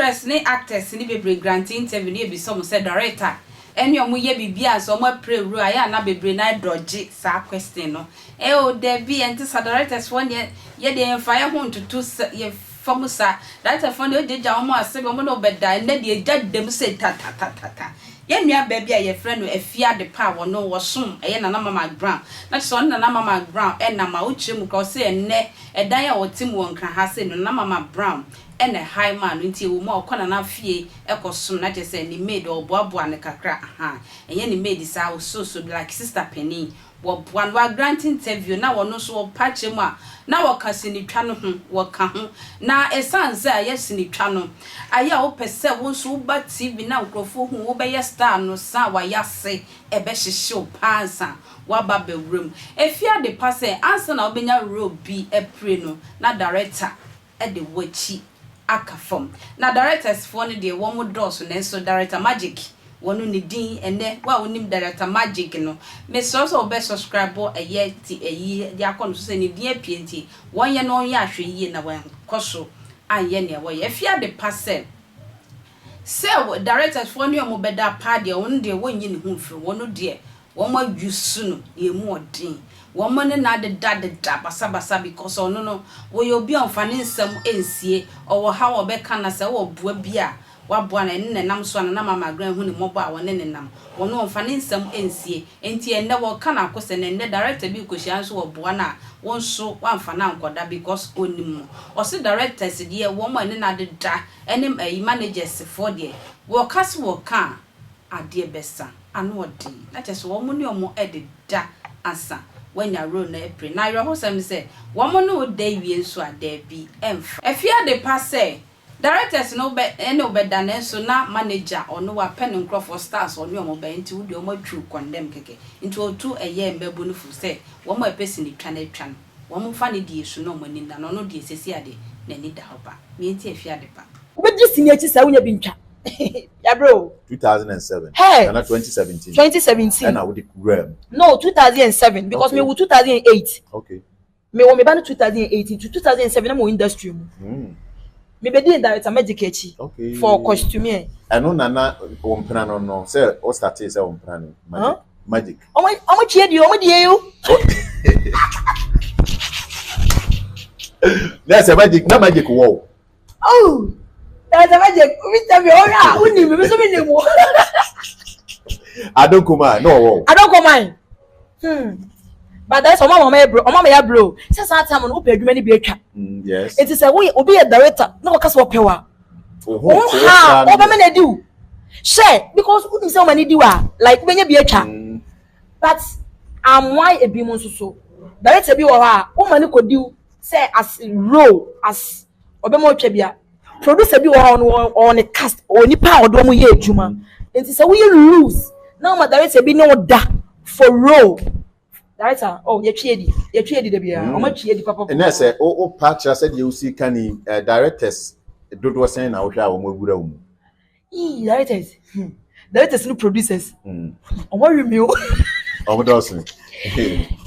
Actress ne actors no bebree grante interview na yɛbisa wɔn sɛ director ɛne wɔn yɛ biribi a sɛ wɔn apre wura a ɛyɛ a na bebree no ara dodge saa question no. Eh oh dabi ɛnte saa directors foɔ deɛ yɛ deɛ yɛnfa yɛ ho ntoto sa yɛ fa mu saa. Director foɔ deɛ wogyagya wɔn a sɛbi wɔn ne wo bɛda ɛnnɛ deɛ gya da mu sei tatatata. Yɛn nua baa bi a yɛfrɛ no Afie Adepa a wɔno wɔsom ɛyɛ Nana Mama Brown na kyerɛ sɛ ɔne Nana Mama Brown ɛnam a wokyerɛ mu koraa ɔse ɛnnɛ ɛdan a ɔte mu wɔ Nkran ha sei no Nana Mama Brown ɛna ɛhae maa no nti ɛwɔ mu a ɔkɔ Nana fie ɛkɔ som na kyerɛ sɛ ne maid ɔboaboa no kakra ahaa ɛnyɛ ne maid saa ɔsooso bi like sister panin Wɔboa no, wɔagrant interview na wɔno nso wɔpa kyerɛ mu a na wɔka sinitwa no ho, wɔka ho. Na ɛsiane sɛ ayɛ sinitwa no, ayɛ a wopɛ sɛ wo nso woba TV na nkurɔfoɔ hu wo wobɛyɛ star no saa a w'ayase ɛbɛhyehye wo paa ansa woaba abɛwura mu. Ɛfie adepa sɛ ansa na wobɛnya role bi apire no na director de wakyi aka fam. Na directors foɔ no deɛ wɔn dɔɔso nanso Director Magic wɔno ne din ɛnɛ wo a wonim Director Magic no mesrɛ wo sɛ wobɛ subscribe ɛyɛ ti ɛyi de akɔ no so sɛ ne din apue nti wɔnyɛ na ɔnyɛ ahwɛyie na wankɔ so anyɛ nea wɔyɛ. Afie ade pa sɛ sɛ directors foɔ ne wɔn bɛda paa deɛ wɔn deɛ wɔnyi ne ho mfiri wɔn deɛ Wɔn ayusu no deɛ emu ɔden. Wɔn ne no adeda deda basabasa because ɔno no wɔyɛ obi a ɔnfa ne nsɛm nsie. Ɔwɔ haw a ɔbɛka na sɛ ɔwɔ boa bi a waboa no ɛno na ɛnam so a Nana Mama Agran hu ne mmɔbɔ a ɔne no nam. Wɔno ɔnfa ne nsɛm nsie. Nti ɛnnɛ wɔka no akosɛ na ɛnnɛ director bi rekɔhyia nso wɔboa no a wo nso wamfa no ankɔda because ɔnim mo. Ɔse directors deɛ wɔn a ɛne no adeda ɛne ɛyi managers foɔ deɛ wɔka se wɔka a adeɛ bɛsa, ano ɔden, na kyerɛ sɛ wɔn ne wɔn deda ansa woanya role no apire. Na awerɛhosɛm ne sɛ, wɔn ne wo da wie nso a, daabi, ɛmfa. Afie adepa sɛ, directors no bɛ ne wo bɛda nanso na manager ɔno wapɛ ne nkorɔfoɔ stars ɔne wɔn bɛyɛ nti wo deɛ wɔn atwiw condemn kɛkɛ nti ɔtu ɛyɛɛ mmabunu fo sɛ wɔn a ɛpɛ sinitwa no atwa no wɔn mfa ne deɛ su na wɔn ani nna no ɔno deɛ seesei adeɛ n'ani da hɔ pa. Meɛ nti afie adepa. Wobɛdi sini akyi saa wonya bi ntwa. Yabrɛ o. 2007. Hey. Nana 2017. 2017. Ɛna wode wura mu. No, 2007 because me wo 2008. Okay. Me wo me ba no 2008 to 2007 na mo industry mu. Me be di director magic akyi. Okay. For costumier. Ɛno nana wo mpena no no sɛ o starte sɛ wo mpena no magic. Huh? Magic. Ɔmo ɔmo tie di ɔmo die yo. Na sɛ magic na magic wɔ o. Oh, that's a magic. Obi tell me, oh yeah, who knew me? So me name. Adonkoma, no wo. Adonkoma. But that's ọmọ mama ebro, ọmọ mama ya bro. Sɛ saa time no wopɛ adwuma no bi atwa. Yes. Eti sɛ woyɛ obi yɛ director na wɔka sɛ wɔpɛ wa. Wo ha, wɔbɛma na di wo. Hyɛ because wonim sɛ wɔma ne di wa like wobɛnya bi atwa. But amoa ebi mu nso so. Director bi wɔ hɔ a woma ne kɔdi wo sɛ as role as ɔbɛma ɔtwa bi a producer bi wɔ hɔ no ɔwɔ ne cast ɔwɔ nipa a ɔde wɔn yɛ adwuma nti sɛ woyɛ loose na ɔma director bi ne wo da for role director oh yɛtwi adi yɛtwi adi da biara ɔmo atwi adi papa. Ɛnna sɛ o o pa kyerɛ sɛ deɛ osi ka ni directors dodoɔ sɛn na wohwɛ a wɔn awura wo mu. Yii directors directors no producers ɔmo awi mi o. Ɔmo dɔɔso.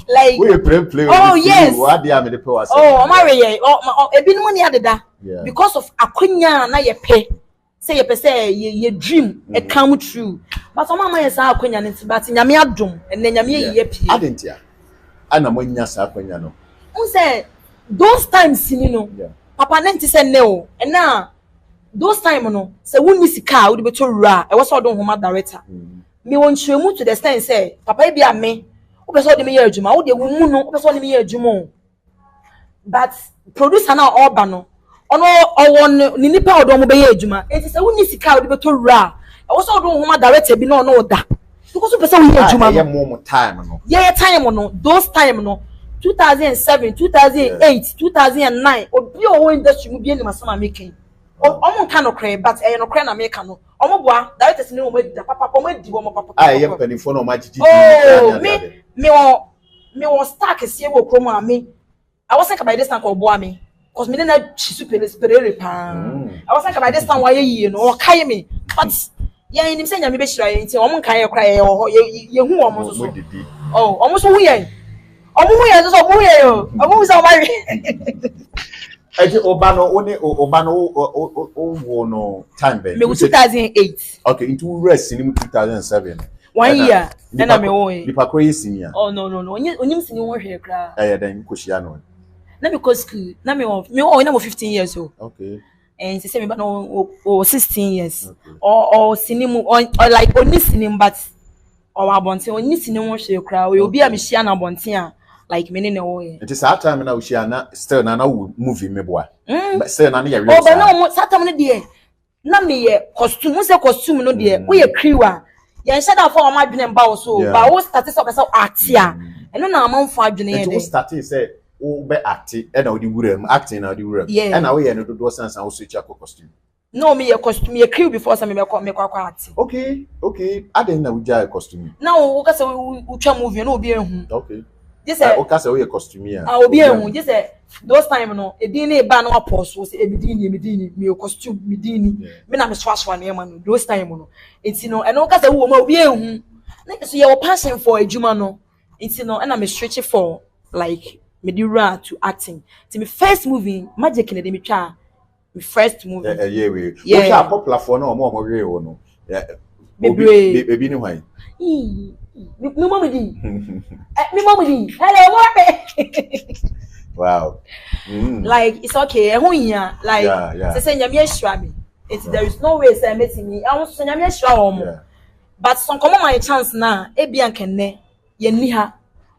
Like woyɛ play play. Oh yes. Wɔ adeɛ a mede pɛ wɔ asɛm. Oh ɔmo awi yɛ ɔ ebinom ni adeda. Because of akonya na yɛ pɛ sɛ yɛ pɛ sɛ yɛ yɛ dream mm. come true but ɔmo ama yɛ saa akonya no nti but nyame adom ɛnɛ nyame ayi yɛ pie. Adi ntia ana mo nya saa akonya no. N sɛ those times ni no papa ne nti sɛ nnɛ o ɛnɛ a. Those time no, sɛ wonni sika a wode bɛtɔ wura a, ɛwɔ sɛ ɔde wo ho ma director. Mewɔ nkyerɛmu to the extent sɛ, papa ebi a me, wopɛ sɛ ɔde me yɛ adwuma, wo deɛ wo mu no, wopɛ sɛ ɔne me yɛ adwuma o. But producer no a ɔreba no, ɔno ɔwɔ ne ne nipa a ɔde wɔn bɛyɛ adwuma. Enti sɛ wonni sika a wode bɛtɔ wura a, ɛwɔ sɛ ɔde wo ho ma director bi na ɔne wo da. Because wopɛ sɛ woyɛ adwuma no. Ɛyɛ mo mo time no. Yɛyɛ time no, those time no, 2007, 2008, 2009, obi a ɔwɔ industry mu bi anim asɛm a meka yi. Ɔmo nka nokorɛ but ɛyɛ nokorɛ na meka no. Ɔmo boa directors ne wɔn adi da papapa, ɔmo adi wɔn papapa. A ɛyɛ mpanimfoɔ na ɔmo agyegye di. Oh, me me wɔ me wɔ star kɛseɛ wɔ kurom a me Ɛwɔ sɛ nka by this time nka ɔboa me cause me ne no akyi so pere perere paa. Ɛwɔ sɛ nka by this time wayɛ yie no ɔkae me but yɛn nim sɛ nyame bɛhyira yɛn nti wɔn nkae yɛ koraa yɛyɛ wɔ hɔ yɛ yɛhu wɔn nso so. Oh wɔn nso hu yɛn wɔn hu yɛn nso so wɔn hu yɛn o wɔn hu sɛ wɔn awe. Ɛti ɔba no wo ne ɔba no wo wo wo no time bɛn? Mewu 2008. Okay, nti wo wura sini mu 2007. One year ɛna me wo yi. Nipa koro yɛ sini a. Oh no no no, onye onyim sini ho hwee koraa. Ɛyɛ dɛn kɔ hyia no? Na me kɔ school, na me wɔ me wɔ na mo 15 years o. Okay. And sɛ me ba no wɔ 16 years. Okay. Ɔ ɔ sini mu ɔ like oni sini mu but Ɔwɔ abɔnten, ɔnni sini ho hwee koraa. Ɔyɛ obi a mehyia no abɔnten a like me ne no wɔ yɛ. Nti saa time na wohyia na still na na wo movie meboa. Mm. Still na ne yɛ real saa. Ɔbɛ na ɔmo saa time no deɛ na meyɛ costume, wo sɛ costume no deɛ woyɛ crew a yɛn hyɛ da fa wɔn adwene mba wo so ba wo start sɛ ɔpɛ sɛ ate a ɛno na amanfo adwene yɛ dɛ. Nti wo start sɛ wo bɛ ate ɛna wode wura mu acting na wode wura mu ɛna woyɛ no dodoɔ sansan wo switch akɔ costume. No, me yɛ costume, yɛ crew before sɛ me bɛkɔ me kɔ akɔ ate. Okay, okay. Adɛn na wogyae costume? Na wo kasa wo twa movie na obi ehu. Okay. Gye sɛ wo kasa wo yɛ costume a. Ah, obi ehu. Gye sɛ those time no, edin ne ba na wapɔ so sɛ emi din ni, emi din ni, me yɛ costume, me din ni. Me na me soasoa nneɛma no those time no. Nti no, ɛno wo kasa wo wɔ mu a obi ehu. Na so yɛ wɔ passion for adwuma no. Nti no, ɛna me switch for like me de wura to acting. Nti me first movie, Magic na de me twa. Me first movie. Ɛyɛ wei. Wohwɛ a popularfoɔ no ɔmo a ɔmo wee wo no. Bebree. Ebi ne hwan? Mi mɔ mi din. Mi mɔ mi din. Hello, mo me. Wow. Like it's okay. Ɛho hia. Like sɛ sɛ nyame ahyira mi. It's there is no way sɛ mɛtumi. Ɛho nso nyame ahyira wɔn mo. But sɛ nkɔmɔ ma yɛ chance na ebi ankɛnɛ. Yɛn ni ha.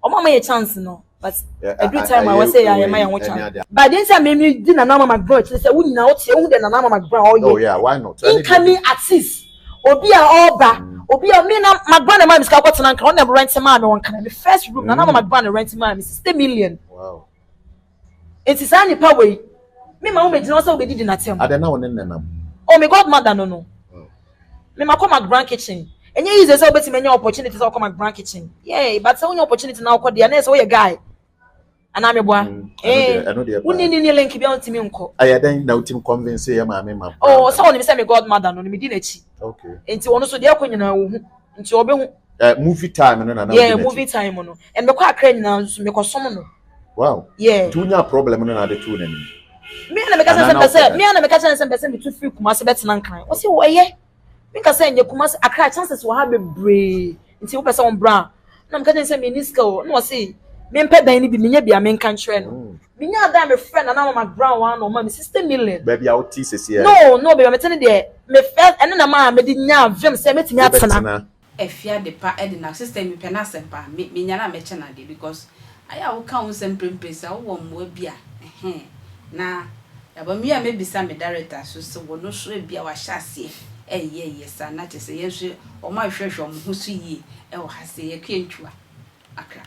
Ɔmo ama yɛ chance no but ɛduru time a wɔsɛ yɛ ma yɛn ho chance. But deɛ nti a mimi di Nana Ama McBrown akyire sɛ wo nyinaa wote wohu deɛ Nana Ama McBrown ɔyɛ. Oh yeah, why not? Incoming artist obi a ɔreba obi a me na McBrown na ɛmaa mi sika kɔ tena Nkran ɔno na rent maa mi wɔ Nkran me first room Nana Ama McBrown na rent maa mi 60 million. Wow. Nti saa nipa wei me ma wo megyina hɔ sɛ wobɛdidi n'atɛm. Adɛn na wo ne nenam? Oh me godmother no no. Me ma kɔ McBrown kitchen. Ɛnyɛ easy sɛ wobɛtumi anya opportunity sɛ wokɔ McBrown kitchen. Yeah, but sɛ wonya opportunity na wokɔ deɛ na ɛsɛ woyɛ guy. Anaa meboa? Eh, wonni ni ne link bi a wontumi nkɔ. Ɛyɛ dɛn na wotumi convince yɛ maame ma? Oh, sɛ ɔnim sɛ me godmother no, no medi n'akyi. Okay. Nti ɔno so deɛ ɛkɔ nyinaa wohu. Nti ɔbɛhu. Eh, movie time no na na Yeah, movie time no. And mekɔ Accra nyinaa nso mekɔsom no. Wow. Yeah. Nti wonya problem no na ade too n'anim. Me na meka kyerɛ sɛ mpɛ sɛ me na meka kyerɛ sɛ mpɛ sɛ metu firi Kumasi bɛtena Nkran. Ɔsi wɔ ɛyɛ. Menka sɛ nyɛ Kumasi Accra chances wɔ ha bebree. Nti wopɛ sɛ wɔn bra. Na meka kyerɛ sɛ menni sika o. Na ɔsi mempɛ dan no bi menya bi a menka nkyerɛ no. Menya dan mefrɛ Nana Mama Brown wa na ɔma me 60 million. Baabi a wote sisi ɛ. No, baabi a mete no deɛ me fɛ ɛno na maa mede nyaa vim sɛ mɛtumi atena. Afi ade pa de na sister yi mepɛ n'asɛm paa me menya no a mɛkyɛ no adeɛ because ayɛ a woka wo nsɛm mprempren saa wowɔ mmoa bi a ɛhɛn na yɛaba me wie a mɛbisa me director so sɛ wɔno so ebia wahyɛ aseɛ ɛyɛ yɛ saa na kyerɛ sɛ yɛn nso wɔn ahwehwɛhwɛ wɔn ho so yie ɛwɔ ha sɛ yɛkua ntwa akra.